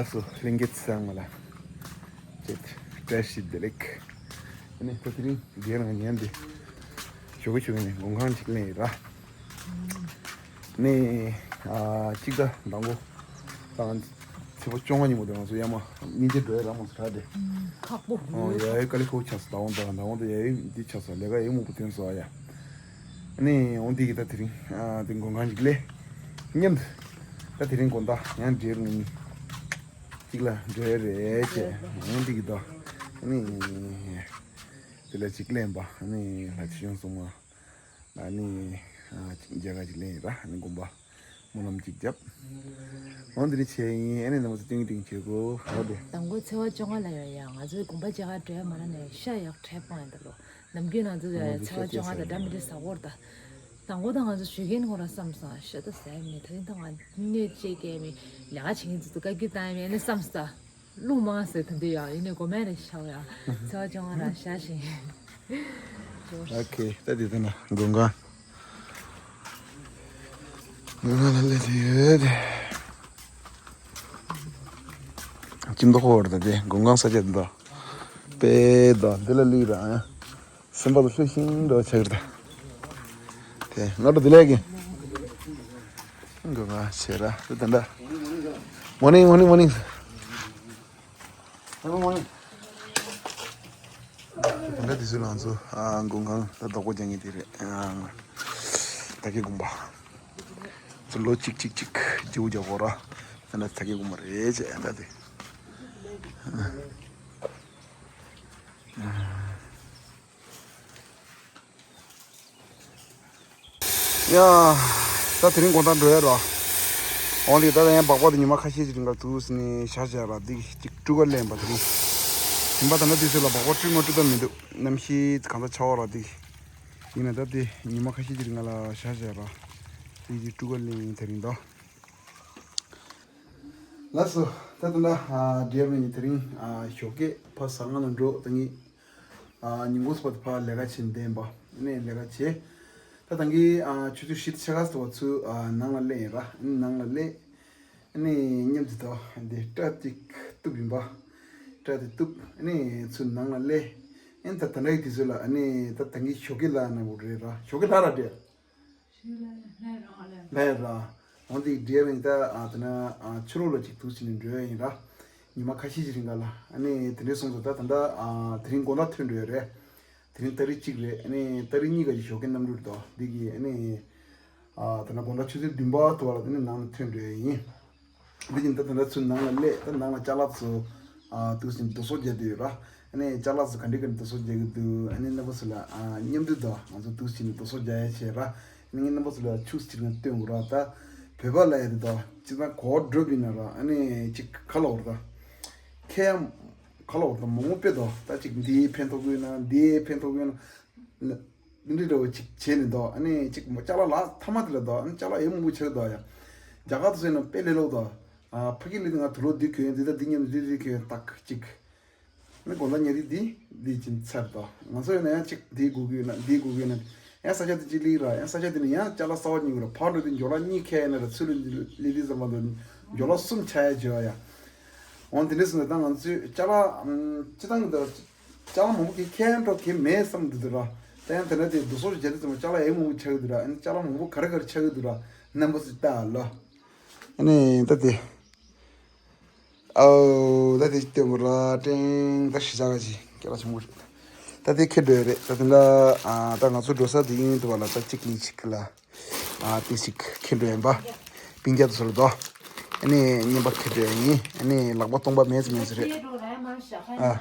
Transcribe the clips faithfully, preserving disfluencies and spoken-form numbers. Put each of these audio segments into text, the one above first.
ལགས་སོ། ལྷན་རྒྱས་ཚང་མ་ལ་ཅེས་བཀྲ་ཤིས་བདེ་ལེགས། ཨ་ནི་ད་དེ་རིང་རྒན་རང་ཉན་དེ་ཞོགས་ཀྱི་ཞོགས་ཀྱི་ནས་དགུན་ཁང་ཅིག་ལེན་ཡོད་ར། ནས་ཨ་གཅིག་ད་མདང་དགོང་དང་ཚེས་པ་བཅོ་ལྔ་ཉིན་མོ་དེ་ང་ཚོ་ཡར་མར་སྙིང་རྗེ་འགྲོ་ཡ་ར་མ་ཚོ་གྲ་དེ། ཁག་པོ། ཨོ་ཡ་ཡ་དཀའ་ལས་ཁག་པོ་ཆགས་སོང་། ད་དགོང་ད་དགོང་ད་ཡ་ཡ་འདི་ཆགས་སོང་། ལས་ཀ་ཡ་མང་པོ་ཐོན་སོང་ཨ་ཡ། ནས་འོང་དེ་གི་ད་དེ་རིང་ཨ་དེ་དགུན་ཁང་ཅིག་ལེན་མཉམ་དུ་ད་དེ་རིང་དགོང་དག་ཡང་འབྲེལ་ངོ་མི་གཅིག་ལ་འགྲོ་ཡ་རེད་ཅེས་འོང་དེ་གི་ད་ནི་དེ་ལ་ཅིག་ལེན་པ་ནི་ལྷ་ཆེ་ཆུང་སོང་མ། ཨ་ནི་ཨ་མཇལ་ཁ་ཅིག་ལེན་ཡིན་ར། ཨ་ནི་དགོན་པ་སྨོན་ལམ་ཅིག་བརྒྱབ། འོ་འདི་རེད་བྱས་ཡིན། ཨ་ནི་ནང་མ་ཚོ་ཏིང་ཏིང་བྱེད་དགོས་ཧོ་དེ། དང་པོ་ཚེས་པ་བཅོ་ལྔ་ལ་ཡོད་ཡ། ང་ཚོའི་དགོན་པ་མཇལ་ཁ་འགྲོ་ཡ་མ་ན་ནས་ཤ་ཡག་འཕྲད་སྤང་ཡིན་ད་ལོ། ནམ་རྒྱུན་ང་ཚོ་ཚེས་པ་བཅོ་ལྔ་དང་འདྲ་མི་འདྲ་ཟ་གོ་ར་ད། དང་པོ་ད་ང་ཚོ་ཞུ་མཁན་ཁོ་ར་བསམ་སོང་། ཤ་ད་ཟ་ཡ་མེད། ད་རིང་ད་ང་གནས་བཅས་སྐལ་མེད་ལས་ཀ་བྱེད་མཁན་ཚོ་ཚོ་བཀའ་བཀྱོན་བཏང་ཡ་མེད་ནས་བསམ་སོང་། རླུང་མང་ཟེར་དེ་འདི་ཡང་ཡིན་ནའི་དགོས་མེད་རེད་ཤག་ཡ། ཚེས་པ་བཅོ་ལྔ་རང་ཤག་བཞིན། ཨོ་ཁེ། ད་དེ་དེ་ན་དགུན་ཁང་། དགུན་ཁང་ལ་སླེབས་ཡོད། ཁྱིམ་ཐོག་ཧོར་ད་དེ་དགུན་ཁང་ས་ཆ་འདི་དང་། དཔེ་དང་འདི་ལ་ལུས་ར། སེམས་པ་ལ་ལྷོད་ཤིང་འགྲོ་ཆགས་རེད། དེ་ང་རོ་དེ་ལས་ཀྱི་འགོ་ང་ཆེ་ར་དེ་དེ་འདྲ། མོ་ནིང་མོ་ནིང་མོ་ནིང་། མོ་ནིང་མོ་ནིང་། དེ་འདྲ་དེ་ཚོ་ལ་ང་ཚོ་ཨ་དགུན་ཁང་ད་བདག་པོ་རྒྱག་མཁན་དེ་རེད། ཨ་ད་གི་དགོན་པ་ཚོ་ལོ་གཅིག་གཅིག་གཅིག་བརྗེ་པོ་རྒྱག་གོ་ར། དེ་འདྲ་ད་གི་དགོན་པ་རེད་ཅེས་ད་དེ། ཡ། ད་དེ་རིང་དགོང་དག་འགྲོ་ཡ་ར། འོང་དེ་ད་ལྟ་ཡང་སྦག་སྦག་དེ་ཉི་མ་ཁ་ཤས་ཀྱི་རིང་ལ་འདུག་ཟེར་ནས་བཞག་བཞག་ར། འདི་གཅིག་སྤྲུལ་སྐར་ལེན་པ་དེ་རིང་། ཞིམ་པ་ད་ལྟ་དུས་ཚོད་ལ་སྦག་སྦག་སྤྲུལ་མ་སྤྲུལ་ད་མི་འདུག་གནམ་གཤིས་གང་ཚ་ཆར་པ་ར་འདི། ཡིན་ན་ད་དེ་ཉི་མ་ཁ་ཤས་ཀྱི་རིང་ལ་བཞག་བཞག་ར། འདི་གཅིག་སྤྲུལ་སྐར་ལེན་ཡིན་དེ་རིང་ད། ལགས་སོ། ད་ལྟ་ན་ཨ་འབྲེལ་བ་ཡིན་དེ་རིང་ཨ་ཞོགས་ཀས་ཕ་ཟ་ང་ལ་འགྲོ་ད་ངེད། ཨ་ཉིན་གུང་སྤ་ཏི་ཕ་ལས་ཀ་བྱེད་བདེན་པ་ནས་ལས་ཀ་བྱེད། ད་ད་གིན་ཨ་ཆུ་ཚོད་བཞི་དང་ཕྱེད་ཀ་ཙམ་བ་ཚུར་ཨ་ནང་ལ་སླེབས་ཡིན་ར། ནང་ལ་སླེབས། ནས་མཉམ་དུ་ད་འདི་སྐྲ་ཅིག་གཏུབ་ཡིན་པ། སྐྲ་དེ་གཏུབ་ནས་ཚུར་ནང་ལ་སླེབས། ཨེ་ད་ད་འདྲ་ཡི་དུས་ཚོད་ལ་ཨ་ནི་ད་ད་གིན་ཞོགས་ཀས་ལ་ན་བུ་རེད་ར། ཞོགས་ཀས་ལ་ར་འདྲེ། ལས་ར། འོན་ཏེ་འབྲས་རིང་ད་ཨ་དེ་ན་ཨ་ཕྱི་ལོགས་ལ་ཅིག་འདུག་ཕྱིན་ནས་འགྲོ་ཡ་ཡིན་ར། ཉི་མ་ཁ་ཤས་ཤིག་རིང་ག་ལ་ཨ་ནི་དེ་འདྲའི་སོང་ཙང་ད་ད་ལྟ་ཨ་དེ་རིང་དགོང་དག་ཐོན་འགྲོ་ཡ་རེད། དེ་རིང་ཏ་རིག་གཅིག་རེད། ཨ་ནི་ཏ་རིག་གཉིས་ཀ་ཅིག་ཞོགས་ཀས་གནམ་གྲུ་རེད་དོ། འདི་གི་ཨ་ནི་ཨ་དེ་ན་དགོང་དག་ཆུ་ཚོད་བདུན་པ་དུ་བ་ལ་དེ་ནི་ནང་ལ་ཐོན་འགྲོ་ཡ་ཡིན། འདི་བཞིན་ད་ད་ལྟ་ཚུར་ནང་ལ་སླེབས། ད་ནང་ལ་ཅ་ལག་ཚོ་ཨ་འདུག་ཕྱིན་རྡོ་སོལ་རྒྱག་བསྡད་ཡོད་ར། ཨ་ནི་ཅ་ལག་ཚོ་ག་འདྲ་ག་འདྲ་རྡོ་སོལ་རྒྱག་གི་འདུག་ཨ་ནི་རྣམ་པ་ཚོ་ལ་ཨ་མཉམ་དུ་དང་ང་ཚོ་འདུག་ཕྱིན་རྡོ་སོལ་རྒྱག་ཡ་བྱས་ར། ཨ་ནི་ངས་རྣམ་པ་ཚོ་ལ་ཆུ་ཚོད་གཅིག་ནང་སྟོན་དགོས་ར། ད་བོད་པ་ལ་ཡ་དེ་དང་གཅིག་ད་གོ་བ་འགྲོ་བི་ན་ར། ཨ་ནི་གཅིག་ག་ལ་བར་ད་ཁྱེད་ཡང་ག་ལ་བར་ད་མང་པོ་དཔེ་དང་ད་གཅིག་འདིའི་ཕན་ཐོགས་ཡོད་ན་འདིའི་ཕན་ཐོགས་ཡོད་ན། འདི་འདྲ་འདྲ་བོ་ཅིག་བྱས་ནས་འདུག་ཨ་ནི་ཅིག་ཅ་ལག་ལ་མཐའ་མ་དེ་ལ་འདུག་ཨ་ནི་ཅ་ལག་ཡོད་མང་པོ་ཆགས་འདུག་ཡ། རྒྱ་གར་དུ་སོང་ན་དཔེ་ལས་སླ་པོ་འདུག་ཨ་ཕ་གི་ལི་དེ་ང་དུག་ལོག་འདི་གོན་འདི་ད་འདི་མཉམ་འདི་འདི་གོན་ཏག་ཅིག་ཨ་ནི་དགོང་དག་ཉལ་རིགས་འདི་འདི་ཅིག་ཚར་འདུག་ང་ཚོ་ཡོད་ན་ཡང་ཅིག་འདི་དགོས་ཀྱི་ཡོད་ན་འདི་དགོས་ཀྱི་ཡོད་ན་ཡང་ས་ཆ་དེ་ཅིག་ལི་ར་ཡང་ས་ཆ་དེ་ནས་ཡང་ཅ་ལག་གསར་པ་རྙེད་དགོས་ར། ཕར་འགྲོ་དུས་འཇོག་ལ་གཉིས་ཁྱེར་ཡ་ན་ར་ཚུར་ལི་འདི་ལི་འདི་ཙམ་པ་འདུག་འཇོག་ལ་གསུམ་ཆགས་ཡ་བྱེད་པ་ཡ། འོང་དེ་འདྲ་སོང་ན་ད་ང་ཚོས་ཅ་ལག་ཨམ་སྤྱི་བཏང་གི་ད། ཅ་ལག་མང་པོ་གི་ཁྱེད་འགྲོ་གི་མེད་བསམ་འདུག་འདུག་ར། ད་ཡང་དེ་འདྲ་དེ་རྡོ་སོལ་བྱས་དུས་ཙམ་ཅ་ལག་ཡང་མང་པོ་ཆགས་ཀྱི་འདུག་ར། ཨ་ནི་ཅ་ལག་མང་པོ་ག་རེ་ག་རེ་ཆགས་ཀྱི་འདུག་ར། རྣམ་པ་ཚོས་ལྟ་ཨ་ལོ། ཨ་ནི་ད་དེ། ཨོ་ད་དེ་སྟོན་པོ་ར་ཀྲེང་ད་ཤི་ཆག་ག་ཅི་སྐད་ལ་ཆུང་པོ་རེད། ད་དེ་ཁྱེད་འགྲོ་ཡ་རེད། ད་དེ་འདྲ་ཨ་ད་ང་ཚོ་འགྲོ་ས་དེ་ཡིན་འདུག་བ་ལ་ད་གཅིག་གཉིས་གཅིག་ལ། ཨ་ཏི་ཞིག་ཁྱེར་འགྲོ་ཡིན་པ། སྤུན་ཀྱག་ཚོར་དོ། ཨ་ནི་རྔན་པ་ཁྱེར་འགྲོ་ཡིན། ཨ་ནི་ལག་པ་སྟོང་པ་མེད་ཙམ་ཡིན་ས་རེད། ཨ།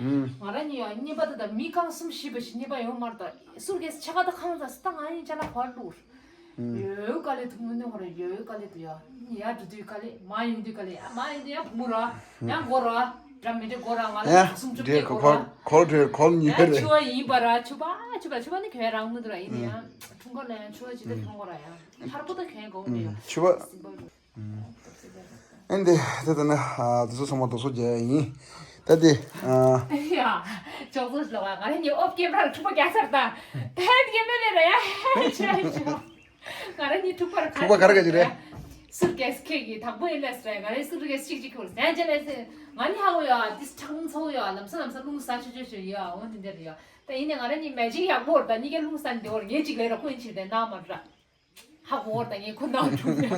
ང་རང་ཉིད་ཡང་རྔན་པ་དེ་དང་མི་རྐང་གསུམ་བཞི་པ་ཞིག་རྔན་པ་ཡོང་མར་དང་སུར་གེས་ཆ་ག་དང་ཁང་ཚ་སི་ད་ང་ཡིན་ཅ་ལག་བར་བླུགས། ཡོད་དཀའ་ལས་ཐུག་མི་འདུག་ང་རང་ཡོད་དཀའ་ལས་འདུག་ཡ། ཡར་འགྲོ་དུས་དཀའ་ལས་མར་ཡོང་དུས་དཀའ་ལས་ཡ་མར་ཡོང་དུས་ཡང་བུ་མོ་ར་ཡང་མགོ་ར་འདྲ་མི་འདྲ་མགོ་ར་ང་ལ་ཡ་གསུམ་བཅོ་འདྲེ་བརྒྱད་མགོ་ར་ཁོ་ཁོ་འདྲེ་ཁོ་ཉི་ཡ་ཕེ་རེད། ཆུ་བ་ཡིན་པ་ར་ཆུ་བ་ཆུ་བ་ཆུ་བ་ནི་ག་རང་མི་འདུག་ར་ཡིན་ཡ། འཁྲུངས་སྐར་ལ་ཡང་ཆུ་བ་ཇི་ལྟར་ཐོན་གོ་ར་ཡ། ཐར་པོ་ད་གན་གོ་མི་ཡ། ཆུ་བ། སིམ་པོལ་རེད། ཨེ་འདི་ད་ད་ན་དེ་ཚོ་ཚང་མ་རྡོ་སོལ་རྒྱག་ཡ་ཡིན། ད་དེ། ཡ། ཅོག་ཙེ་ལོག་ང་རང་ཉིད་ཨོབ་སྐེམ་ར་འཁྲུག་པ་རྒྱག་ཚར་ད། ད་ཧད་སྐེམ་མེད་ལེ་ར་ཡ་ཧད་ཆ་ཆ། ང་རང་ཉིད་འཁྲུག་པ་ར་འཁྲུག་པ་ག་རེ་ག་ཅི་རེད། སུར་ཀེས་ཁྱེད་ཀྱིས་དག་པོ་ཡིན་ལས་རེད། ང་རའི་སུར་ཀེས་གཅིག་གཅིག་ཁུར་ཟན་ཅེ་ལས་ཟེར། ང་ནི་ཧ་གོ་ཡོད་ཨ། ཏིས་ཁྲག་འཚོ་ཡོད་ཨ། ལམ་སང་ལམ་སང་རླུང་ཟ་ཆོ་ཆོ་ཆོ་ཡོད་ཨ། འོ་དེ་འདྲ་རེད་ཡོད། ད་ཡིན་ནའི་ང་ར་གཉིས་མེ་ཇིག་ཡག་པོ་རེད། ད་གཉིས་ཀ་རླུང་ཟ་ནི་དེ་བོར་ངས་གཅིག་ལས་ར་ཁོ་ཡིན་ཕྱིར་དེ་ནང་མ་ར། ཧ་གོ་བོར་ད་ངས་ཁོ་ནང་འགྲོ་མེད་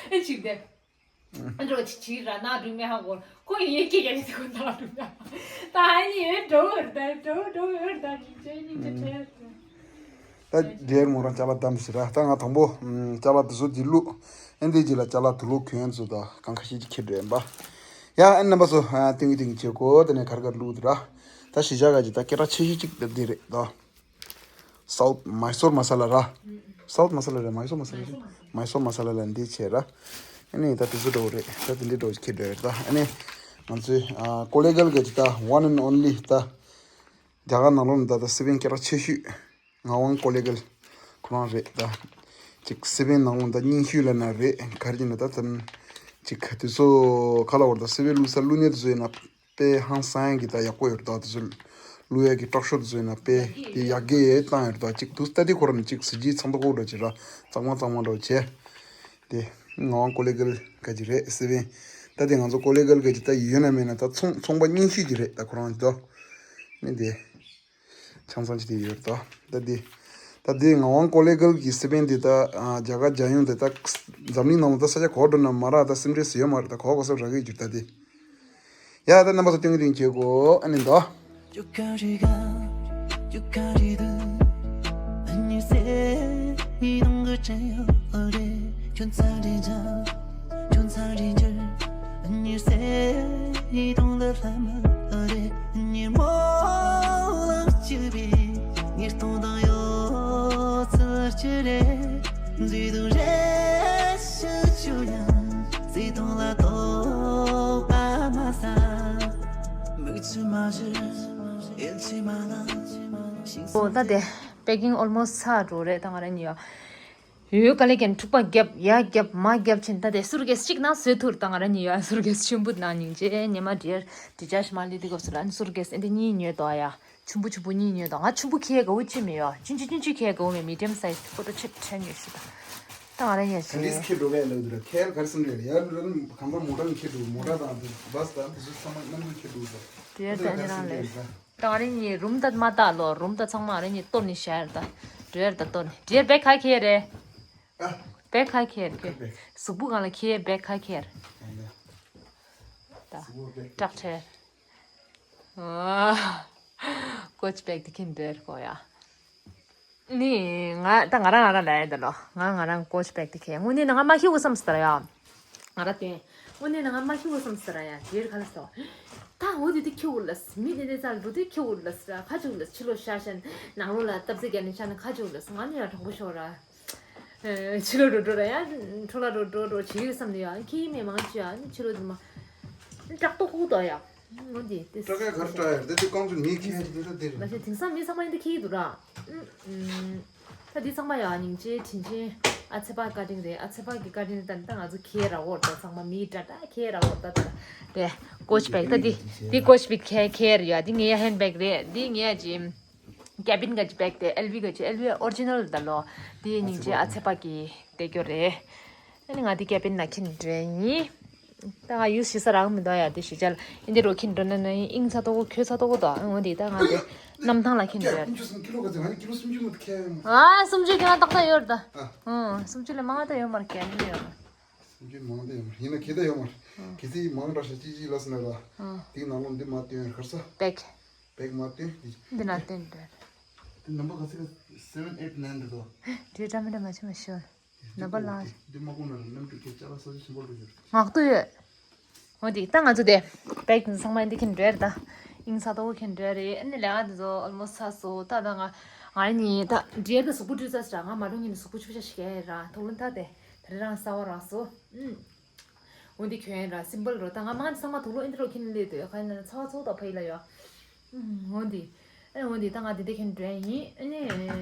ཨེ་གཅིག་དེ། ཨ་འགྲོ་ཅི་ཅི་ར་ནང་འགྲོ་མེད་ཧ་གོ་བོར་ཁོ་ཡིན་ངས་སྐད་རྒྱག་ནས་ཁོ་ནང་འགྲོ་མེད། ད་ཨ་ནི་ཡོད་འགྲོ་བོར་ད་འགྲོ་འགྲོ་བོར་ད་གཉིས་ཆ་གཉིས་ཆ་བྲལ་ད། ད་རྒྱལ་མོ་རང་ཅ་ལག་བདམས་ཟེར་ར། ད་ང་དང་པོ་ཅ་ལག་དེ་ཚོ་འདི་བླུགས། ཨེ་འདི་རྗེས་ལ་ཅ་ལག་དུ་ལོག་གྱོན་ཚོ་ད་གང་ཁ་ཤས་ཅིག་ཁྱེར་འགྲོ་ཡིན་པ། ཡ་ཨེ་རྣམ་པ་ཚོ་ཏིང་གི་ཏིང་གི་བྱེད་དགོ། དེ་ནས་གར་གར་བླུགས་དེ་ར། ད་གཞིས་ཆགས་ག་ཅིག་ད་སྐད་གྲགས་ཆེ་ཤོས་ཅིག་ད་འདི་རེད་ད། སའུཐ་མའི་སོར་མ་ས་ལ་ར། སའུཐ་མ་ས་ལ་རེད། མའི་སོར་མ་ས་ལ་རེད། མའི་སོར་མ་ས་ལ་འདི་བྱས་ར། ཨེ་ནས་ད་དེ་ཚོ་འགྲོ་རེད། ད་དེ་འདྲའི་འགྲོ་ཁྱེར་འགྲོ་རེད་ད། ཨེ་ནས་ང་ཚོའི་ཀོ་ལེ་གལ་ག་ཅིག་ད་one and only ད། རྒྱ་གར་ནང་ལོགས་ནས་ད་ལྟ་སི་པན་སྐད་གྲགས་ཆེ་ཤོས་ངག་དབང་ཀོ་ལེ་གལ་ཁོ་རང་རེད་ད། ཅིག་སི་པན་ནང་ལོགས་ད་རྙིང་ཤོས་ལབ་ན་རེད། ག་རེ་ཡིན་ན་ད་ད་ཅིག་དེ་ཚོ་ག་ལ་བར་ད་སི་པན་བླུགས་ས་བླུགས་གནས་དེ་ཚོ་ཡིན་ན་དཔེ་ཧང་སང་གི་ད་ཡག་པོ་ཡོད་ད། དེ་ཚོ་བླུགས་ཡག་གི་སྐྲག་ཤོས་དེ་ཚོ་ཡིན་ན་དཔེ་དེ་ཡག་གི་བཏང་ཡོད་ད། ཅིག་དུ་ལྟ་དེ་ཁོ་རང་ནི་ཅིག་གཟི་བརྗིད་ཚང་ཐོག་འོག་འདྲ་ཅིག་ར་གཙང་མ་གཙང་མ་འདྲ་བྱས། དེ་ངག་དབང་ཀོ་ལེ་གལ་ག་ཅིག་རེད་སི་པན། ད་དེ་ང་ཚོ་ཀོ་ལེ་གལ་ག་ཅིག་ད་ཡོད་ན་མེད་ན་ད་ཚོང་ཚོང་པ་རྙིང་ཤོས་ཅིག་རེད་ད་ཁོ་རང་ཅིག་ད། ནི་དེ། ཆང་ཚང་ཅི་དེ་ཡོད་དོ། ད་དེ། ད་དེ་ངག་དབང་ཀོ་ལེ་གལ་གྱི་སི་པན་དེ་ད་རྒྱ་གར་རྒྱལ་ཡོངས་དེ་ད་འཛམ་གླིང་ནང་ལ་ད་ས་ཆ་གོ་འགྲོ་ན་མ་ར་ད་སེམས་ཁྲལ་ཟེར་ཡོད་མ་རེད། ད་གོ་གོ་སབ་རག་གི་གྱུར་ད་དེ། ཡ་ད་རྣམ་པ་ཚོ་སྟོན་གི་དེ་བྱེད་གོ་ཨ་ནི་ད། ཨོ་ད་དེ་པེ་ཀིང་ཨོལ་མོ་སི་ཚར་འགྲོ་རེད། ད་ང་རང་གཉིས་ཡོད། ཡོད་ག་ལེ་གན་འཁྲུག་པ་རྒྱབ་ཡ་རྒྱབ་མ་རྒྱབ་ཕྱིན་ད་དེ་སུར་གེས་གཅིག་ནང་བཟོས་ཐུར་ད་ང་རང་གཉིས་ཡོད། སུར་གེས་ཆེན་པོ་ནང་སྙིང་རྗེ་ཉི་མ་འདྲེར་འདྲི་ཅག་ཞིག་མ་ལི་དི་གོ་སུ་ལ་ཨ་ནི་སུར་གེས་ཨེ་འདི་གཉིས་ཉོས་དོ་ཡ། ཆུང་པོ་ཆུང་པོ་གཉིས་ཉོས་དང་། ང་ཆུང་པོ་ཁྱེད་དགའ་བོ་ཅི་མི་ཡོད། ཆུང་ཆུང་ཆུང་ཆུང་ཁྱེད་དགའ་བོ་མེད། མི་ཌི་ཡམ་སའི་ཛི་ཁོ་ཏོ་ཆེ་ཁྲ་ཉོས་ཤི་ད། ད་ང་རང་ཉལ་ཤི། ཨེ་ལིས་ཁྱེད་འགྲོ་བས་ལོས་འདུག་ར། ཁྱེད་ག་རེ་སེམས་ཁྲལ་ཡ་རུ་ར་གང་ལྟར་མོ་ཊ་ནས་ཁྱེད་འགྲོ། མོ་ཊ་དང་དེ་བྷ་སི་དང་དེ་ཚོ་ཚང་མ་གནམ་གྲུ་ཁྱེད་འགྲོ་ཟེར། དེ་ཡ་ད་ཉེ་རང་ལས། ད་ང་རང་ཉིད་རུམ་ད་མ་བཏགས་ལོ། རུམ་ད་ཚང་མ་ང་རང་ཉིད་གཏོར་ནས་བཞག་ཡར་ད། འགྲོ་ཡར་ད་གཏོར་ནས་འདྲེར་བེག་ག་ཁྱེད་རེད། ཨ། བེག་ག་ཁྱེད་རེད། བེག་བེག་གཟུགས་པོ་གང་ལ་ཁྱེད་བེག་ག་ཁྱེད་རེད། ད། གཟུགས་པོ་བེག་ཀྲག་ཁྱེད། ཨ། ཀོ་ཆི་པེག་དེ་ཁྱེད་འདྲེར་གོ་ཡ། ནི་ང་ད་ང་རང་ང་རང་ལ་ཡ་ད་ལོ། ང་ང་རང་ཀོ་ཆི་པེག་དེ་ཁྱེད་དངོས་གནས་ན་ང་མ་ཤི་བོ་བསམ་སྟེ་ར་ཡ། ང་ར་དེ། དངོས་གནས་ན་ང་མ་ཤི་བོ་བསམ་སྟེ་ར་ཡ་དེར་ག་ལ་སོ། ད་འོ་དེ་དེ་ཁྱེད་འུ་ལ་སི་མི་དེ་དེ་ཚ་ལུ་དེ་ཁྱེད་འུ་ལ་སི་ར་ཁ་ཆུ་ལ་ཕྱི་ལོ་ཤ་ཤན་ནང་ལོ་ལ་སྟབས་ཚེ་རྒྱ་ནི་ཤ་ན་ཁ་ཆུ་ལ་སི་ང་ནི་ཡ་གྲོང་པོ་ཤོར་ར། ཕྱི་ལོ་འགྲོ་འགྲོ་ར་ཡ། འཕྲོ་ལ་འགྲོ་འགྲོ་འགྲོ་བྱེད་ཡོད་བསམ་ནས་ཡ་ཁྱེད་ཡིན་མེད་མང་ཆུ་ཡ་ནི་ཕྱི་ལོ་དེ་མ། བཀྲག་ཏོ་ཁུག་ཏོ་ཡ། འོ་དེ་དེ། སྐྲག་ག་གར་སྐྲག་ཡ་དེ་དེ་རྐང་ཚོ་མི་ཁྱེད་དེ་ད་དེ་རེད། ལ་ཤ་དེང་སང་མི་ཚང་མ་ཡིན་དེ་ཁྱེད་ཡིན་འདུག་ར། ད་འདི་ཚང་མ་ཡང་སྙིང་རྗེ་དྲིན་ཆེན་ཨ་ཚེ་པ་བཀའ་དྲིན་རེད། ཨ་ཚེ་པ་གི་བཀའ་དྲིན་དང་ད་ང་ཚོ་ཁྱེད་ར་འོར་ད་ཚང་མ་མི་འདྲ་འདྲ་ཁྱེད་ར་འོར་ད་ད་རེད། ཀོ་ཆི་པེག་ད་འདི་འདི་ཀོ་ཆི་པེག་ཁྱེད་ཁྱེད་ར་ཡ། འདི་ངའི་ཧེན་བེག་རེད། འདི་ངའི་ཅི་ཀེ་བིན་ག་ཅི་བེག་དེ་ཨེལ་ཝི་ག་ཅི་ཨེལ་ཝི་ཨོ་རི་ཇི་ནལ་ད་ལོ། འདི་སྙིང་རྗེ་ཨ་ཚེ་པ་གི་དེ་གྱོ་རེད། ཨ་ནི་ང་འདི་ཀེ་བིན་ན་ཁྱིན་རེ་ཡིན། ད་ང་ཡུས་ཤི་ས་རག་མི་འདུག་ཡ། དེ་ཞི་ཅལ་ཨིན་དེ་རོ་ཁྱིན་འགྲོ་ན་ན་ཨིན་ཚ་ཏོ་གོ་ཁྱོད་ཚ་ཏོ་གོ་ད་འོ་དེ་ད་ང་དེ་གནམ་ཐང་ལ་ཁྱིན་འགྲོ་ཡ། ཀི་ལོ་སུམ་ཀི་ལོ་ག་ཚོད་ང་ནི་ཀི་ལོ་སུམ་ཅུ་མ་ཁྱད་ཡོད་མ། ཨ་སུམ་ཅུ་ཁྱོད་ན་ཏག་ཏག་ཡོད་ད། ཨ། ཨང་སུམ་ཅུ་ལས་མང་ང་ད་ཡོད་མ་རེད། ཀྱ་ནི་ཡོད་མ། སུམ་ཅུ་མང་ད་ཡོད་མ་རེད། ཡིན་ན་ཁྱད་ད་ཡོད་མ་རེད། ཨང་། གལ་སྲིད་མང་དྲགས་ཤག་ཅི་ཅི་ལ་སི་ན་ལ། ཨང་། དེའི་ནང་ལོ་འདི་མ་བཏོན་ཁར་ས། བེག་བེག་མ་བཏོན་འདི། འདི་ན་བཏོན་འགྲོ་ཡ། དེ་ནམ་པ་ག་ཚོད་ག་seven eight nine འདི་དོ། འདྲེ་འདྲ་མི་འདྲ་མ་ཆེ་མ་ཤོར། ནམ་པ་ལ། འདི་མ་གོང་ན་རྣམ་འགྱུར་གྱི་ཅ་ལག་ས་ཆ་ཆེན་པོ་འགྲོ་རྒྱུ་རེད། ངག་ཏུ་ཡོད། འོ་དེ་ད་ང་ཚོ་དེ་བེག་དེ་ཚང་མ་འདི་ཁྱེར་འགྲོ་ཡ་རེད་ད། ཨིན་ས་ཏོ་ཁྱེར་འགྲོ་ཡ་རེད། ཨ་ནི་ལས་ཀ་དེ་ཚོ་ཨོལ་མོ་སི་ཚར་སོང་། ད་ད་ང་ང་རང་ཉིད་ད་འདྲེ་ད་གཟུགས་པོ་བཀྲུས་ཚར་ཟེར་ང་མ་འགྲོ་ཉིན་གཟུགས་པོ་ཆུ་བྱ་ཞིག་ཡ་ར་ཐོག་ལུན་ད་དེ་ད་རེ་རང་གསར་བ་རག་སོང་། ཨུམ། འོ་འདི་ཁྱོད་ཡིན་ར་སིམ་པལ་རོ། ད་ང་མང་ཚང་མ་དུག་ལོག་ཨིན་དྲོ་ཁྱེར་ནས་སླེབས་དུས་ཁ་ཡིན་ན་ཚ་བ་ཚོགས་དང་ཕ་ཡི་ལ་ཡོད། འོ་འདི། ཨེ་འོ་འདི་ད་ང་འདི་འདི་ཁྱེར་འགྲོ་ཡིན། ཨ་ནི།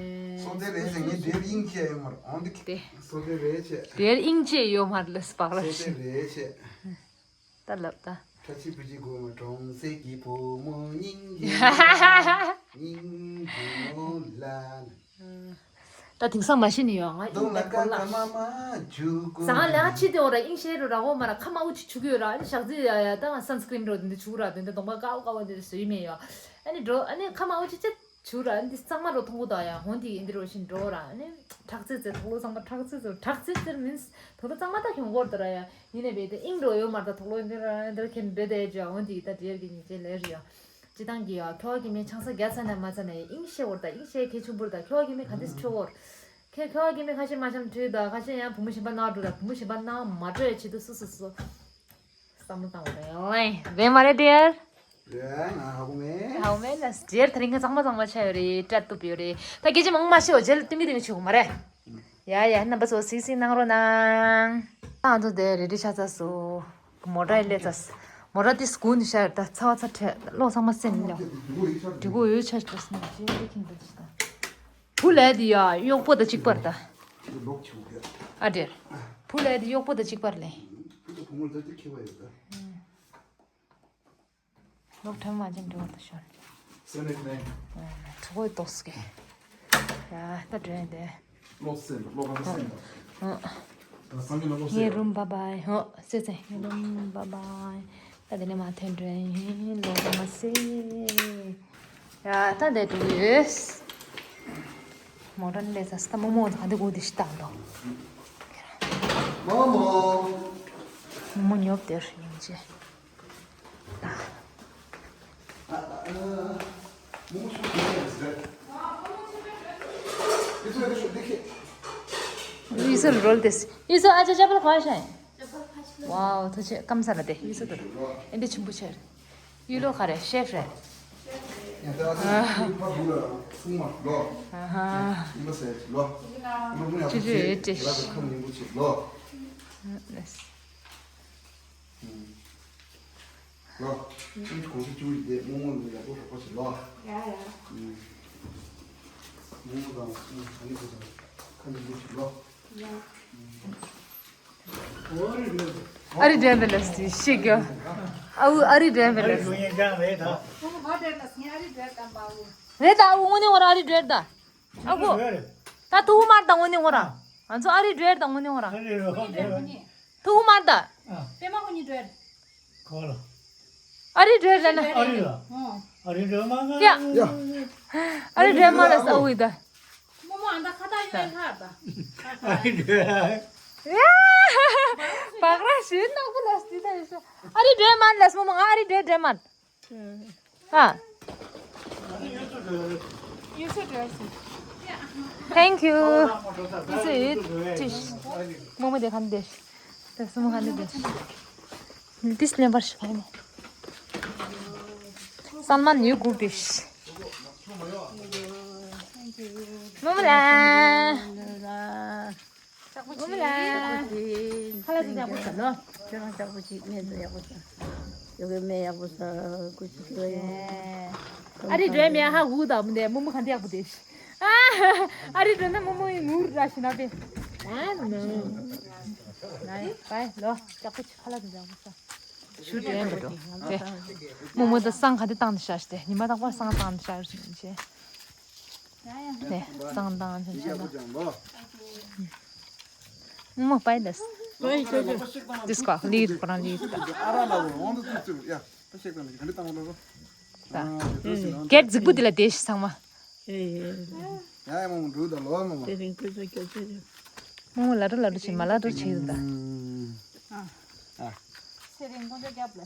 སོ་དེ་རེད་ཟེར་ངས་འདིར་དབྱིངས་ཆེ་ཡོད་མར་འོ་འདི། དེ། སོ་དེ་རེད་ཆེ། དེར་དབྱིངས་ཆེ་ཡོད་མར་ལ་སྤག་ར་སོ་དེ་ཤི། རེད་ཆེ། ད་ལབ་ད། ཁྲ་ཆི་བུ་ཅི་གོ་མ་གྲོང་གསེབ་ཀྱི་བུ་མོ་སྙིང་རྗེ། སྙིང་རྗེ་མོ་ལ། ད་དེང་སང་མ་ཤེས་ནི་ཡོད། ང་ཡིན་ད་གོ་ལ། ཟ་ང་ལ་ཕྱི་དེ་འོ་ར་དབྱིངས་ཤེས་རུ་ར་འོ་མ་ར་ཁ་མ་འུ་ཅི་ཆུ་གི་ཡོད་ར། ཨ་ནི་ཞག་རྩི་ཡ་ཡ་ད་ང་སན་སི་ཀི་རིན་རོ་དེ་འདི་ཆུ་ར་དེ་འདི་གདོང་པ་ཀའོ་ཀའོ་དེ་འདི་བཟོས་ཡི་མེད་ཡོད། ཨ་ནི་འགྲོ་ཨ་ནི་ཁ་མ་འུ་ཅི་ཅི་ཆུ་ར་ཨ་ནི་འདི་གཙང་མ་རོ་མཐོང་གོ་ད་ཡ་ཧོན་དེ་ཡིན་འདི་རོ་བཞིན་འགྲོ་ར། ཨ་ནི་ཁྲག་རྩི་རྩི་དོག་ལོ་གཙང་མ་ཁྲག་རྩི་རྩི་ཁྲག་རྩི་རྩི་མིན་དོག་ལོ་གཙང་མ་ད་ཁྱོང་གོར་ད་ར་ཡ་ཡིན་ནས་བས་དེ་དབྱིངས་རོ་ཡོད་མ་ར་ད་དོག་ལོ་འདི་ར་འདི་ར་ཁྱེད་འདྲེ་དེ་ཅི་ཡ་ཧོན་དེ་ད་དེ་ཡར་གི་ཉིན་ཅེ་ལེ་རི་ཡ། སྤྱི་བཏང་གི་ཡ་ཁྱོ་ག་གི་མི་ཆང་ས་རྒྱ་ཚ་ན་མ་ཚ་ན་ཡ་དབྱིངས་ཤེས་འོར་ད་དབྱིངས་ཤེས་གལ་ཆུང་པོར་ད་ཁྱོ་ག་གི་མི་ག་འདི་སྤྲོ་འོར། ཁྱེད་ཁྱོ་ག་གི་མི་ཁ་ཤས་མ་འཆམ་འཁྲུལ་ད་ཁ་ཤས་ཡང་བུ་མོ་གཞན་པ་ནང་འགྲོ་ད་བུ་མོ་གཞན་པ་ནང་མ་སྤྲོ་ཡ་ཆེད་དུ་སུ་སུ་སུ་བསམ་བློ་བཏང་བ་རེད། རེད་མ་རེད་ཌི་ཡར། རེད་ང་ཧ་གོ་མེད། ཧ་གོ་མེད་ལ་ཌི་ཡར་ད་རིང་ང་གཙང་མ་གཙང་མ་ཆགས་ཡོད་རེད་སྤྲད་ཐུབ་ཡོད་རེད། ད་སྐད་ཆ་མང་མ་བཤད་འོ་རྗེས་ལ་སྟོན་གི་སྟོན་གི་ཆུག་མ་རེད། ཡ་ཡ་རྣམ་པ་ཚོ་གཟིགས་གཟིགས་གནང་རོགས་གནང་། ཨ་ང་ཚོ་དེ་རེ་ཌི་ཆགས་ཚར་སོང་། མོ་ཊ་ཡི་སླེབས་ཚར། མོ་ཊ་དེ་སྒུག་ནས་བཞག་ཡོད་ད་ཚ་བ་ཚ་ཁྲལ་གློག་ཚང་མ་སེམས་ལ། འགྲིག་གོ་ཡོད་ཆ་ཞིག་ད་སེམས་ལ་ཅི་ཡོད་ཁྱིམ་དུ་ཞིག་ད། བུ་ལས་དེ་ཡ་གཡོག་པོ་དང་གཅིག་པར་ད། ཨ་འདྲེར། བུ་ལས་དེ་གཡོག་པོ་དང་གཅིག་པར་ལས། ལོག་ཁྲམ་མ་ཅན་འགྲོ་བར་དུ་ཤོར། སེམས་ནས་ནས། གྲོགས་པོའི་ཏོག་སྐད། ཡ་ད་དྲན་དེ། ལོག་སེམས་ལོག་ག་སེམས། ད་སང་ཉིན་ལ་ལོག་ངའི་སེམས། རུམ་བ་བའི་ཧོ་སེ་སེ་ངའི་རུམ་བ་བའི། ད་དེ་ནས་མ་ཐོན་དྲན་ལོག་ག་མ་སེ། ཡ་ད་དེ་འགྲོ་ཡོད། མོ་ཊ་ནས་ལས་ས་སྟ་མོ་མོ་ད་འདི་གོ་དེ་ཤི་ཏང་དོ། མོ་མོ། མོ་མོ་ཉོབ་དེར་ཡིན་ཅེ། ཡིས་རོལ་དེས། ཡིས་ཨ་ཅག་ཅ་པལ་ཁ་ཤ་ཡིན། ཝའོ་ཐུགས་རྗེ་ཆེ་སྐམ་ས་ལ་དེ་ཡིས་ཨེ་འདི་ཆུང་པོ་ཆེར། ཡུལ་ལོ་ག་རེ་ཤེ་ཧྥ་རེད། ཨ་ཧ། ཅི་ཅི་ཨེ་ཏྲེ། ལོ། ཁྱོད་གོང་ཚོད་བཅུ་ཡིན་ཏེ་རྨོ་མོ་ལ་ཡག་པོ་རོགས་པ་བྱེད་ལོ། ཡ་ཡ། རྨོ་མོ་དང་ཨ་ནི་ཁོ་ཚོ་ཁ་ཉན་པོ་བྱེད་ལོ། ཡ། ཨ་རི་འདྲེན་པེ་ལེ་སི་ཤིག་ཡོ། ཨ་འུ་ཨ་རི་འདྲེན་པེ་ལེ་སི། རེད་ད་ཨ་འུ་དངོས་གནས་ངོ་ར་ཨ་རི་འདྲེན་ད། ཨ་ཁུ། ད་ཐུག་མར་ད་དངོས་གནས་ངོ་ར། ང་ཚོ་ཨ་རི་འགྲོ་ཡར་ད་དངོས་གནས་ངོ་ར། ཨ་རི་རོ་ཧོ་འགྲོ་ཡར། ཐུག་མར་ད། ཨ། པད་མ་ཁོ་གཉིས་འགྲོ་ཡར། ག་ལ། ཨ་རི་འགྲོ་ཡར་ལ་ན། ཨ་རི་ལ། ཨ་རི་འགྲོ་མ་ན། ཡ། ཨ་རི་འགྲོ་མ་ན་ས་འུ་ད། རྨོ་མོ་ཨ་ད་ཁ་ད་ཡོད་ལྷ་ད། ཨ་རི་འགྲོ་ཡར། ཡ། བག་ར་ཞུ་ནག་པོ་ལ་སི་ད་ཡོད་ཤོ། ཨ་རི་འགྲོ་མ་ན་ལ་སི་རྨོ་མོ་ང་ཨ་རི་འགྲོ་འགྲོ་མ་ན། ཨ། Thank you. This is it. Tish. རྨོ་མོ་དེ་ག་འདི་དེ། ད་སྲུ་མོ་ག་འདི་དེ། This ལེན་པར་ཞིག་ཕ་ཡིན། སན་མན་ཡོད་གུག་དེ། རྨོ་མོ་ལ། ལྕགས་པོ་ཆེ། ཁ་ལག་ཅིག་ཡག་པོ་ཟ་ལོ། ཁྱོད་རང་ལྕགས་པོ་ཅིག་སྨན་ཟ་ཡག་པོ་ཟ། ཡོ་གའི་སྨན་ཡག་པོ་ཟ། ཀུ་ཅི་ཁྱོད་ཡོ། ཨ་རི་འགྲོའི་མེ་ཧ་འུ་དག་མི་འདས་རྨོ་མོ་ག་འདི་ཡག་པོ་དེ། ཨ་རི་འགྲོ་ན་རྨོ་མོ་ཡི་ངུར་ར་ཞིག་ན་པེ། ཨ་ནི། ནའི་པའི་ལོ་ལྕགས་པོ་ཅིག་ཁ་ལག་ཅིག་ཡག་པོ་ཟ། ཞུ་དྲན་པ་འགྲོ་དེ། རྨོ་མོ་ད་སང་ག་འདི་བཏང་ནས་ཤ་ཞིག་དེ་ཉི་མ་དག་པ་སང་བཏང་ནས་ཤ་ཞིག་ཡིན་ཆེ། ནས་གཙང་དང་ཆུང་ཆུང་དང་། མོ་པའི་དེས། དིས་ཀོ་ལིར་ཁོ་རང་ལིར་ད། ད། གད་རྫིག་པོ་དེ་ལ་དེ་ཞིག་ཚང་མ། མོ་མོ་ལ་འགྲོ་ལ་འགྲོ་བྱེད་མ་ལ་འགྲོ་བྱེད་ད། ཚེ་རིང་དགོང་དྲོ་རྒྱབ་ལ།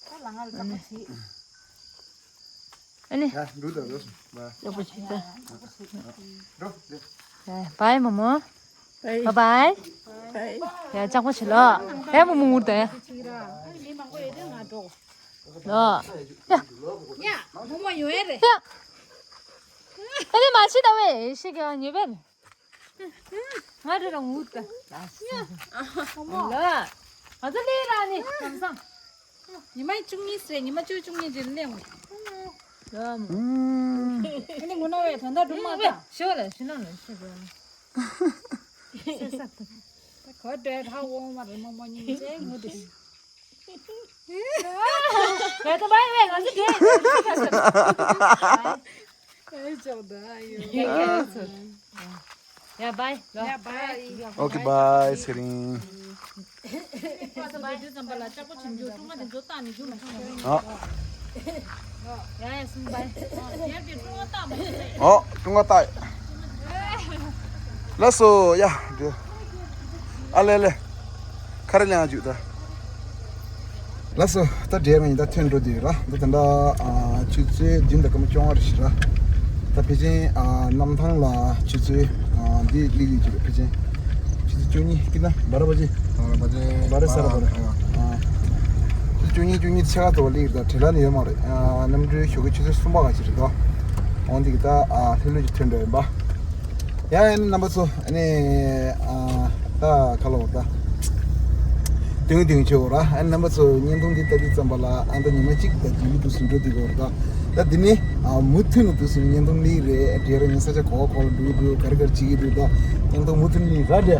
ད་ལ་ང་ལ་དྲག་པོ་བྱེད། ཨ་ནི། ཡ་འགྲོ་ད་འགྲོ་སོང་། ཡག་པོ་བྱེད་ད། འགྲོ་འགྲོ། ཡ་བའི་མོ་མོ། བའི། བའི་བའི། བའི། ཡ་ལྕགས་པོ་བྱེད་ལོ། བའི་མོ་མོ་ངུར་ད་ཡ། ལོ། ཡ། མོ་མོ་ཡོང་ཡ་རེད། ཡ། ཨ་ནི་མ་བྱེད་ད་བས་ཤི་ག་ཉེ་བས། ང་རེ་རང་ངུ་ད། ལ། ང་ཚོ་ལས་ར་ནི་ལམ་སང་། ཉི་མ་བཅུ་གཉིས་རེད། ཉི་མ་བཅུ་བཅུ་གཉིས་རྗེས་ལས་ངུ། ལ། ཨ་ནི་ངུ་ན་བས་ད་ལྟ་སྒྲུང་མ་ད། ཞོ་ལ་ཞུ་ན་ལ་ཞུ་དགོས། སེ་ས་ད། ད་ག་འདྲ་ཧ་འོང་མ་རེད་མོ་མོ་གཉིས་ཚེ་ངུ་དེ། ཡ་ད་བའི་བའི་ང་ཚོ་དེ། ཡ་བའི། ཨོ་ཁེ་བའི་ཚེ་རིང་། ཨ། ཨོ་ཀྲུང་གོ་ཏ། ལགས་སོ་ཡ། ཨ་ལེ་ལེ། ཁ་རེ་ལེན་ཨ་འཇུག་ད། ལགས་སོ། ད་འབྲས་རང་ཡིན་ད་ཐོན་འགྲོ་དུས་ར། ད་ད་ད་ཨ་ཆུ་ཚོད་བདུན་དང་སྐར་མ་བཅོ་ལྔ་རེ་ཞིག་ར། ད་ཕལ་ཆེར་ཨ་གནམ་ཐང་ལ་ཆུ་ཚོད་ཨ་འདི་སླེབས་ཡོད་ཅིག་རེད། ཕལ་ཆེར་ཆུ་ཚོད་བཅུ་གཉིས་ཀི་ན་བར་བ་ཅི། བར་བ་ཅི། བར་བ་སར་བར། ཨ་ཆུ་ཚོད་བཅུ་གཉིས་བཅུ་གཉིས་ཕྱེད་ཀ་ཐོག་སླེབས་ཡོད་ད། བྲེལ་ལ་ནི་ཡོད་མ་རེད། ཨ་གནམ་གྲུའི་ཞོགས་ཀའི་ཆུ་ཚོད་གསུམ་པ་ག་ཅིག་རེད་དོ། འོང་འདི་གི་ད་ཨ་ལྷོད་ལྷོད་ཅིག་ཐོན་འགྲོ་ཡིན་པ། ཡ་ཡ་ནི་རྣམ་པ་ཚོ། ཨ་ནི་ཨ་ད་ཁ་ལོ་ད་དུང་དུང་ཆེ་བོ་ར། ཨ་ནི་རྣམ་པ་ཚོ་བརྙན་ཐུང་འདི་ལྟ་དུས་ཙམ་པ་ལ་ཨ་ད་ཉི་མ་གཅིག་ད་རྒྱུན་དུ་ཟིན་འགྲོ་དུས་གོ་ར། ད་ད་འདི་ནི་ཨ་མུ་མཐུད་ནས་དུ་ཟིན་བརྙན་ཐུང་ལི་རེད། དེ་ར་ཉིན་ས་ཆ་གོ་གོ་ལ་འགྲོ་འགྲོ་ག་རེ་ག་རེ་བྱེད་ཀྱི་འདུག་ད་བརྙན་ཐུང་མུ་མཐུད་ནས་ར་རེད།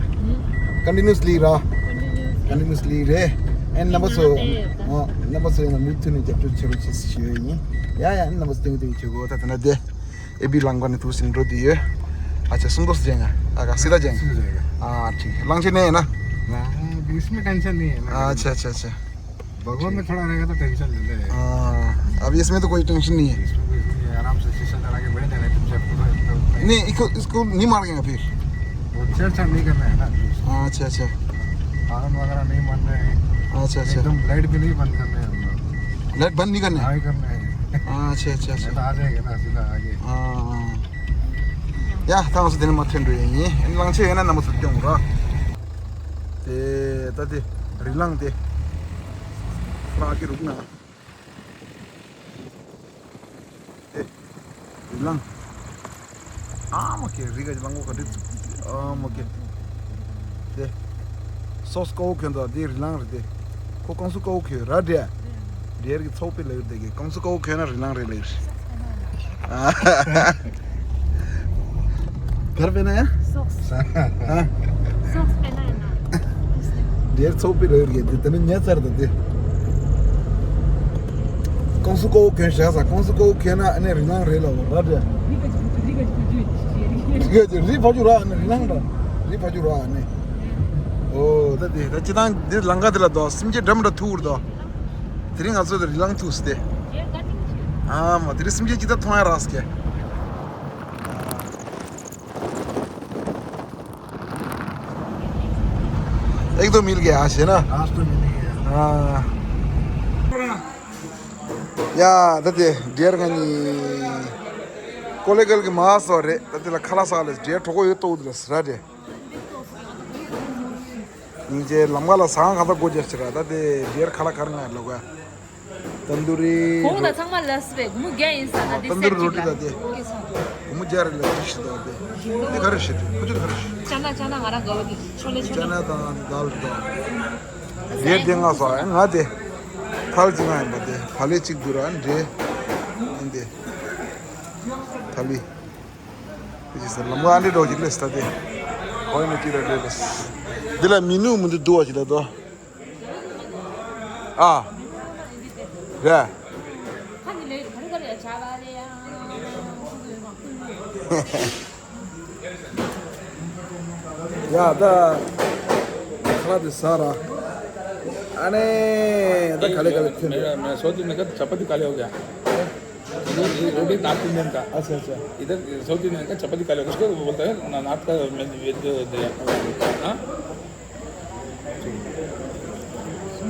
ཀོན་ཊི་ནིའུ་སི་ལི་ར། ཀོན་ཊི་ནིའུ་སི་ལི་རེད། ཨ་ནི་རྣམ་པ་ཚོ། ཨ་རྣམ་པ་ཚོ་ཡིན་ན་མུ་མཐུད་ནས་རྒྱབ་སྐྱོར་བྱེད་རོགས་བྱེད་ཞུ་ཡ་ཡིན། ཡ་ཡ་ཨ་ནི་རྣམ་པ་ཚོ་དུང་དུང་ཆེ་གོ་ད་ད་ན་དེ། ཨེ་བི་ལང་པ་ནི་ཐུག་སིན་འགྲོ་དུས་ཡོད། ཨ་ཅག་སུང་དོ་སི་ཅན་ཡ། ཨ་ག་སི་ད་ཅན། སུང་དོ་སི་ཅན་ཡ། ཨ་ཁྲིག་གླང་ཆེན་ནས་ཡིན་ན། ना, बीच में टेंशन नहीं है ना। अच्छा, अच्छा, अच्छा। भगवान में थोड़ा रहेगा तो टेंशन ले ले। हाँ, अब इसमें तो कोई टेंशन नहीं है। इसमें कोई नहीं है, आराम से शीशा चढ़ा के बैठ जाना है चुपचाप पूरा एकदम। नहीं, इसको, इसको नहीं मारेंगे फिर। वो छेड़छाड़ नहीं करना है ना। हाँ, अच्छा, अच्छा। हॉर्न वगैरह नहीं मारना है। अच्छा, अच्छा। एकदम लाइट भी नहीं बंद करना है हम लोग। लाइट बंद नहीं करना है? हाँ, ही करना है। हाँ, अच्छा, अच्छा, अच्छा। नहीं तो आ जाएगा ना सीधा आगे। हाँ, हाँ। ཡ་ད་ང་ཚོ་དེ་ནས་མར་ཐོན་འགྲོ་ཡ་ཡིན། ཨ་ནི་གླང་ཆེན་ཡོད་ན་རྣམ་པ་ཚོ་སྐྱོང་རོགས། དེ་ད་དེ་རི་གླང་དེ། ལག་གི་རུག་ན། དེ་རི་གླང་། ཨ་མ་ཀེ་རི་ག་གླང་གོ་ག་འདྲི་ཨ་མ་ཀེ། དེ། སོགས་དཀར་པོ་གྱོན་དང་དེ་རི་གླང་རེད་དེ། ཁོ་རྐང་སུ་དཀར་པོ་གྱོན་ར་འདྲ། འདྲེར་གྱི་ཚོགས་པའི་ལེའུར་དེ་གི་རྐང་སུ་དཀར་པོ་གྱོན་ན་རི་གླང་རེད་ལེའུར། གར་པེ་ན་ཡ། སོགས། ཨ། སོགས་པེ་ན་ཡ་ན། འདྲེར་ཚོགས་པའི་ལེའུར་གི་དེ་དེ་ནི་ཉལ་ཚར་དང་དེ། རྐང་སུ་དཀར་པོ་གྱོན་བཞག་ས་རྐང་སུ་དཀར་པོ་གྱོན་ན་ཨ་ནི་རི་གླང་རེད་ལ་འོ་ར་འདྲ། རི་ག་ཅིག་རི་ཕ་ཆུ་ར་ཨ་ནི་རི་གླང་ར། རི་ཕ་ཆུ་ར་ཨ་ནི། ཨོ་ད་དེ་ད་སྤྱི་བཏང་འདི་ལང་ཀ་དེ་ལ་དོ་སེམས་ཅན་འདྲ་མི་འདྲ་ཐུག་ར་དོ། དེ་རིང་ང་ཚོ་དེ་རི་གླང་ཐུག་སྟེ། ཨ་མ་དེ་རིང་སེམས་ཅན་ཅི་ལྟར་མཐོང་ཡ་རག་སྐྱེ། एक दो मिल गया आज है ना। आज तो मिल ही गया। हाँ। ཡ་ད་དེ་འདྲེར་ང་ནི་ཀོ་ལེ་གལ་གི་མ་སོ་རེད། ད་དེ་ལ་ཁ་ལག་ཟ་ལ་འདྲེར་གྲོགས་པོ་ཡོད་ཏོ་འདི་ལ་ཟ་རེད། སྙིང་རྗེ་ལམ་ཁ་ལ་ཟངས་གང་ལྟར་སྒོ་རྒྱག་ཕྱིར་ར། ད་དེ་འདིར་ཁ་ལག་གར་ང་ལོ་ག་ཏན་དུ་རི། གོང་ད་ཚང་མ་ལ་སི་བས་སྒོར་མོ་བརྒྱ་ཡིན་ས་ད་དེ་ཏན་དུ་རི་རོ་ཊི་ད་དེ། སྒོར་མོ་བརྒྱ་རེ་ལ་ཅི་ཞིག་ད་དེ། དེ་ག་རེ་ཞིག་དེ་ཁོ་ཚོ་ག་རེ་ཞིག་ཅ་ན་ཅ་ན་ང་རང་དགའ་བོ་དེ་ཆོ་ལེ་ཆོ་ལེ། ཅ་ན་དང་དཱལ་དང་། འདིར་དེ་ང་ས་ང་དེ། ཐལ་ཅི་ང་ཡིན་པ་དེ་ཕ་ལེ་གཅིག་འདུག་ར་འདྲེ། ཡིན་དེ། ཐ་ལི། ཁོ་ཅི་ཟེར་ལམ་ཁ་ཨ་འདྲེ་འགྲོ་ཅིག་ལས་ད་དེ། ཁོ་ཡིན་ན་ཅི་རེད་འདྲེ་ལས། འདི་ལ་མི་ནུ་མི་འདུག་འདུག་བ་ཅིག་ལ་དོ། ཨ། རེད། ཡ་ད། ཁ་དེ་ཟ་ར། ཨ་ནེ། ད་ག་ལེ་ག་ལེ་ཐོན། मेरा, मेरा साउथ इंडियन का चपाती काले हो गया। ये, ये रोटी नॉर्थ इंडियन का। अच्छा, अच्छा। इधर साउथ इंडियन का चपाती काले होता है, उसको बोलता है ना, नॉर्थ का वेज, वेज दे। हाँ?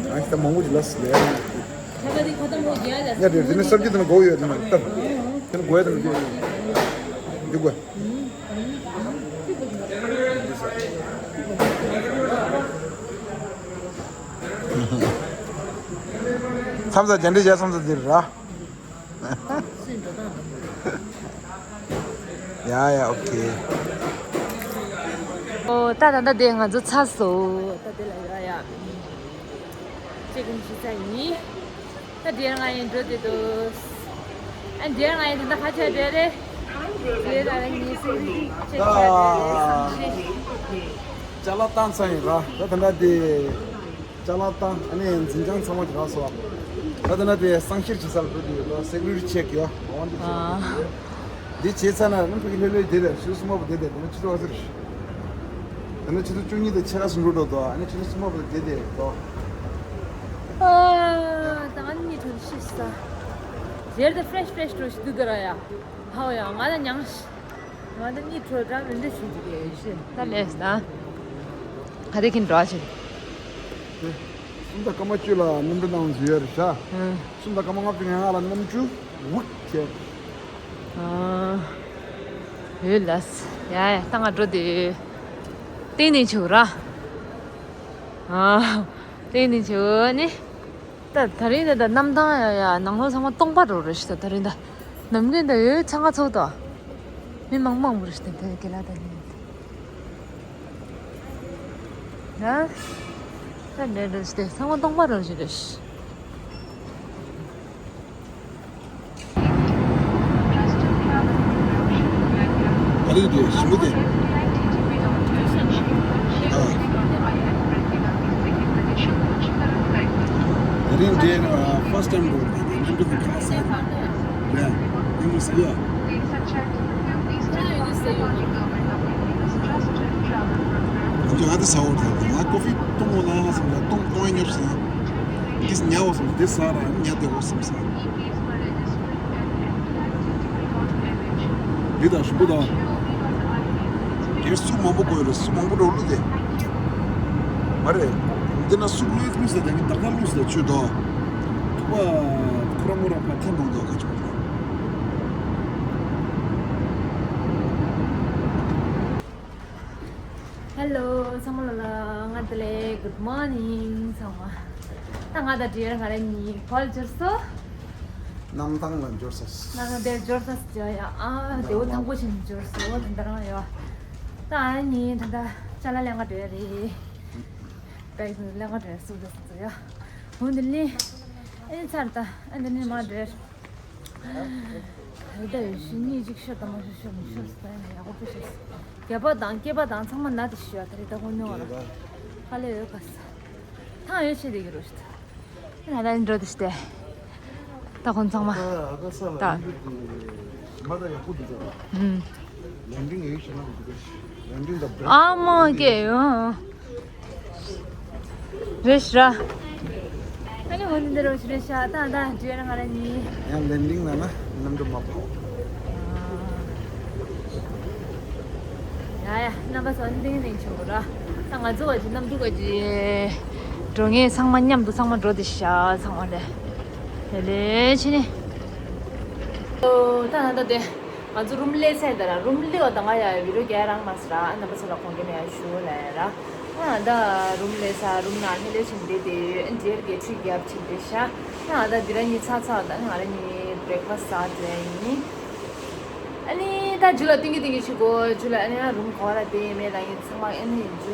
ཨ་ཁི་ད་མང་པོ་ཅིག་ལ་སི་ལེ། ཡ་དེ་དེ་ནི་སབ་ཇི་དེ་ནི་གོ་ཡོད་དེ་ནི་ཏམ། དེ་ནི་གོ་ཡ་དེ་ནི་དེ་དེ་གོ། མཚམས་ས་རྒྱ་འདྲེ་བྱས་མཚམས་ས་འདིར་ར། ཡ་ཡ་ཨོ་ཁེ། ཨོ་ད་ད་ད་དེ་ང་ཚོ་ཚར་སོང་། ད་དེ་ལ་ཡ་ཡ། ཅེ་ཀུན་ཞིག་ཚར་ཡིན། ད་དེ་ང་ཡིན་འགྲོ་དེ་དུ། ཨ་དེ་ང་ཡིན་དེ་ད་ཁ་ཆེ་དེ་རེད། དེ་ད་རེད་ངའི་སེམས་རིག་ཅེ་ཆེ་དེ་རེད་སེམས་ཤེས། ཅ་ལག་བཏང་ཚར་ཡིན་ར། ད་ད་ད་དེ། ཅ་ལག་བཏང་ཨ་ནི་འཛིན་བྱང་ཚང་མ་གི་རག་སོ། ད་ལྟ་ན་དེ་གསང་བཤེར་བྱེད་ས་ལ་འགྲོ་དུས་ཡོད་དོ། སེ་ཀུ་རི་ཊི་ཅེག་ཡོད། འོང་དུས་ཨ། ཅེག་ཡོད། འདི་བྱས་ཚར་ན་ནི་ཕ་གི་ལྷོད་ལྷོད་བསྡད་དེ་ཕྱི་ཟླ་གསུམ་པ་བར་བསྡད་དེ་དེ་ནས་ཕྱི་ཟླ་བ་ཟེར། དེ་ནས་ཕྱི་ཟླ་བཅུ་གཉིས་དང་ཕྱེད་ཀ་ཟིན་འགྲོ་འགྲོ་དོ། ཨ་ནི་ཕྱི་ཟླ་གསུམ་པ་བར་བསྡད་དེ་དོ། ཨ་ད་ང་གཉིད་ཁྲོ་ཤི་ས། རེད་ད་ཕ་རེཤ་ཕ་རེཤ་འགྲོ་ཤི་དུས་ག་ར་ཡ། ཧའོ་ཡ་ང་ད་མྱངས་ཤི། ང་ད་གཉིད་ཁྲོ་འདྲ་མི་འདྲ་ཤི་འདུག་གས་ཤི། ད་ལས་ད། ག་དེ་གིན་འགྲོ་ཤི། སུམ་རྟགས་སྐར་མ་བཅུ་ལ་གནམ་གྲུ་ནང་འཛུལ་ཡོད་རེད་ཤག་ཨང་། སུམ་རྟགས་སྐར་མ་ལྔ་བཅུ་ང་ལྔ་ལ་གནམ་གྲུ་ཝུག་བྱས། ཨང་། ཡོད་ལགས། ཡ་ཡ་ད་ང་འགྲོ་དེ། ཏན་ཏན་ཆུ་ར། ཨང་། ཏན་ཏན་ཆུ་ནི། ད་ད་རིང་ད་ད་གནམ་ཐང་ཡ་ཡ་ནང་ལོགས་ཚང་མ་སྟོང་པ་འགྲོ་རེད་ཤག་ད་ད་རིང་ད། ནམ་རྒྱུན་ད་ཡོད་ཚང་ང་ཚོགས་དོ། མི་མང་མང་པོ་རེད་ཤག་ད་དེ་ག་ལ་ད་ནི། ཡ། ད་འདྲ་འདྲ་ཞིག་དེ་ཚང་མ་སྟོང་པ་རང་ཞིག་རེད། ཨ་རི་དེ་ཞིམ་པོ་དེ། ཨ། ད་རིང་དེ་ཕར་སི་ཊའིམ་འགྲོ་རེད། དེ་ནམ་རྒྱུན་དེ་ཁ་ཟས་རེད། ཡ། ཡིན་མི་སྲིད་ཡ། ང་ཚོ་ཨ་དེ་ཟ་འོ་དང་ང་ཀོ་ཧྥི་བཏུང་འོ་ན་ཡང་སམ་ཡ་བཏུང་བཏུང་ཡ་ཉོབ་སི་ཡ། འདི་ཉ་འོ་སམ་འདི་ཟ་ར་ཉ་དེ་འོ་སམ་ཟ། འདི་དང་ཞིམ་པོ་དང་། དེར་སུ་མང་པོ་དགོས་རེད། སུ་མང་པོ་འགྲོ་བླུགས་ཏེ། མ་རེད། འདི་ན་སུ་བླུགས་བླུགས་ཟེར་དེ་ནི་ཏག་ཏག་བླུགས་ཟེར་ཆུ་དོ། ཐུག་པ་ཁོ་རང་མོ་རང་ཕར་འཐེན་འགྲོ་འདུག་ག་ཆུ། ཧེ་ལོ། ཚང་མ་ལ་ལ་ང་བདེ་ལེགས། གུཌ་མོར་ནིང་ཚང་མ། ད་ང་དང་ཌི་ཡར་ང་རང་གཉིས་ག་པར་འབྱོར་སོང་། གནམ་ཐང་ལ་འབྱོར་སོང་། གནམ་ཐང་དེར་འབྱོར་སོང་ཟེར་ཡ། ཨ་བདེ་པོ་ཐང་པོ་ཞིག་འབྱོར་སོང་། ད་ལྟ་རང་ཡོད། ད་ཨ་ནི་ད་ལྟ་ཅ་ལག་ལེན་ག་འགྲོ་ཡ་རེད། པེག་ལེན་ག་འགྲོ་ཡ་སུ་དེ་ཟེར་ཡ། འོ་འདི་ལས། ཨེ་ཚར་ད་ཨ་འདི་ནས་མར་འགྲོ་ཡ། ད་ལྟ་ཡོད་ཤི་གཉིས་གཅིག་ཤོར་དང་མ་ཤོར་ཤོར་མི་ཤོར་ཟེར་ཡ་ཡག་པོ་ཤོར། སྐེད་པ་དང་སྐེད་པ་དང་ཚང་མ་ན་དེ་ཤི་ཡ། ད་རེད་ད་ཁོ་ཉོ་བ་ལ་ཁ་ལས་ཡོད་ག་ས། ཐང་ཡོད་ཆེ་དེ་གི་རོ་ཤི་ད། ད་ལྟ་འགྲོ་དེ་ཤི་དེ། ད་ཁོ་ཚང་མ། ད་ཨ་ད་ས་ལ་ད་ཡིན་གི་མ་ད་ཡག་པོ་འདུག་ད། ཨུམ། ལན་ཌིང་ཡོད་ཤི་ན་འདུག་ད། ལན་ཌིང་ད་བྲེག་ཨ་མ་ཀེ་ཡོང་། རེད་ཤི་ར། ཨ་ནི་འོ་ནི་འདི་རུ་ཤི་རེད་ཤ། ད་ད་འདྲེ་ར་ང་ར་གཉིས། ཡང་ལན་ཌིང་ན་ན་གནམ་གྲུ་མ་ཕོག་ཡ་ཡ་རྣམ་པ་ཚོ་འདི་ནས་ཆུ་ར། ད་ང་ཚོ་བ་ཅི་གནམ་གྲུ་བ་ཅི། འགྲོ་ངེས་ཚང་མ་མཉམ་དུ་ཚང་མ་འགྲོ་དེ་ཤ་ཚང་མ་ལས། དེ་ལས་ཕྱི་ནས། ཨོ་ད་ད་ད་དེ། ང་ཚོ་རུམ་སླེབས་ཚར་ད་ར། རུམ་སླེབས་པ་ད་ང་ཡ་བི་ཌི་ཡོ་རྒྱག་རང་མ་ཟེར་ར། ཨ་རྣམ་པ་ཚོ་ལ་དགོངས་འགལ་མེད་ཡ་ཞུ་ལ་ཡ་ར། ཨ་ད་རུམ་སླེབས་ས་རུམ་ནང་ལྷོད་ལྷོད་བྱས་བསྡད་དེ་ཡོད། ཨ་འདིར་གས་ཁྲུས་རྒྱབ་བྱས་བསྡད་ཤག་ཨ་ད་འདི་ར་གཉིས་ཚར་ཚར་ད་ང་ར་གཉིས་བྷི་རེག་ཕ་སི་ཟ་འགྲོ་ཡ་ཡིན། ཨ་ནི་ད་ཇུ་ལ་ཏིང་གི་ཏིང་གི་ཞུ་གོ་ཇུ་ལ། ཨ་ནི་ཨ་རུམ་ག་བ་ལ་བསྡད་ཡོད་མེད་ལ་ཡིན་ཚང་མ་ཨ་ནི་ཇུ་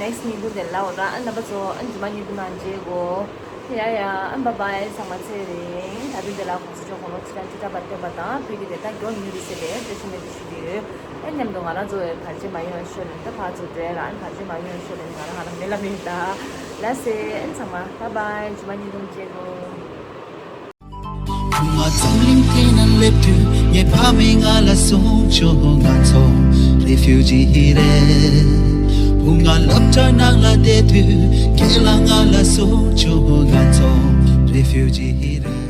ནེག་སི་ཊི་ཉིན་གུང་དེ་ལ་འོ་ར། ཨ་རྣམ་པ་ཚོ་ཨ་ཇུ་མ་ཉིན་གུང་ནང་མཇལ་གོ་ཡ་ཡ། ཨ་བྷའི་བྷའི། ཚང་མ་ཚེ་རིང་། ད་དུང་དེ་ལ་གོང་ས་མཆོག་དགུང་ལོ་ཁྲི་ཕྲག་ཁྲི་ཕྲག་བར་བརྟན་པ་དང་། བོད་ཀྱི་བདེན་མཐའ་མགྱོགས་མྱུར་དུ་སེལ་བའི་བཀྲ་ཤིས་སྨོན་འདུན་ཞུ་གི་ཡོད། ཨེ་མཉམ་དུ་ང་རང་ཚོ་བར་ཆད་མ་ཡོང་བའི་ཕྱིར་ལ། ད་ཕར་ཚུར་འགྲོ་ཡ་ར། ཨ་བར་ཆད་མ་ཡོང་བའི་ཕྱིར་ལ་ང་རང་ང་རང་མེད་ལ་མེད་ད། ལགས་སེ། ཨ་ཚང་མ་བྷའི་བྷའི། ཇུ་མ་ཉིན་གུང་མཇལ་གོ་བུ་ང་འཛམ་གླིང་སྟེང་ན་སླེབས་དུས་ངའི་ཕ་མས་ང་ལ་གསུངས་བྱུང་། ང་ཚོ་རེ་ཕིའུ་ཇི་རེད། བུ་ང་སློབ་གྲྭ་ནང་ལ་བསྡད་དུས་ཁྱེད་ལ་ང་ལ་གསུངས་བྱུང་། ང་ཚོ་རེ་ཕིའུ་ཇི་རེད།